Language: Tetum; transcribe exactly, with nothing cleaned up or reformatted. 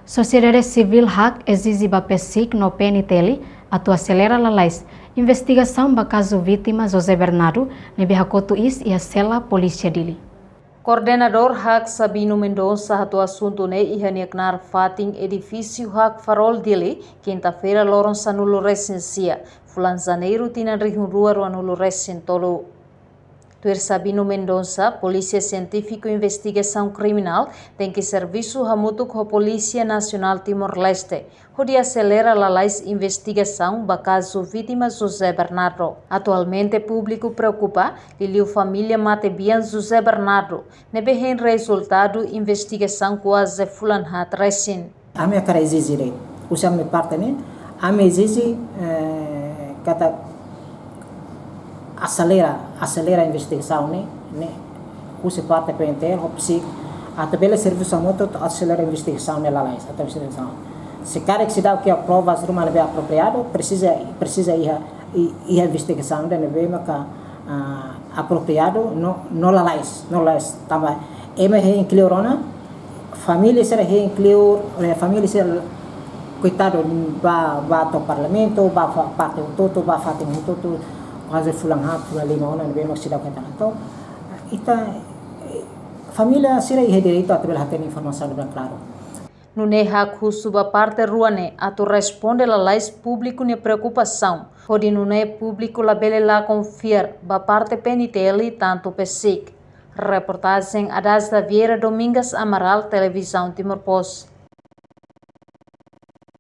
Sosiedade sivíl hak'ek ezije ba PCIC no PNTL atu aselera lalais investigasaun ba kazu vítima José Bernardo ne'ebé hakotu iis iha sela polísia Dili. Koordenadór hak'ek Sabino Mendonça hato'o asuntu ne'e iha nia knaar fatin edifísiu hak'ek Farol Dili, kinta-feira loron sanulu resin sia, fulan Janeiru tinan rihun rua ruanulu resin tolu. Tuir Sabino Mendonça, Polísia Sientífiku Investigasaun Kriminál tenke servisu hamutuk ho Polísia Nasionál Timor-Leste hodi aselera lalais investigasaun ba kazu vítima José Bernardo. Atualmente públiku preokupa liuliu família matebian José Bernardo ne'ebé hein rezultadu investigasaun kuaze fulan haat resin. Ami hakarak ezije de'it, husi ami-nia parte ne'e, ami ezije, eh, katak aselera, aselera investigasaun ne'e, ne'e husi parte PNTL ho PCIC atu bele servisu hamutuk atu aselera investigasaun ne'e lalais, atu investigasaun. Se karik seidauk iha provas ruma ne'ebé apropriadu, presiza, presiza iha, i-, iha investigasaun ida ne'ebé maka, ah, apropriadu no, no lalais, no lalais. Tanba ema hein kleur ona, família sira hein kleur, eh, família sira, koitadu, bá, bá to'o parlamentu, bá fa-, parte hotu-hotu, bá fatin hotu-hotu, kuaze fulan haat, fulan lima ona ne'ebé mak seidauk hetan. Entaun, ita, eh, família sira iha direitu atu bele hatene informasaun ne'ebé klaru. Nune'e hak'ek husu ba parte rua ne'e atu responde lalais públiku nia preokupasaun, hodi nune'e públiku labele la konfia ba parte PNTL tantu PCIC. Reportajen Adasda Vieira, Domingas Amaral, Televizaun Timor Post.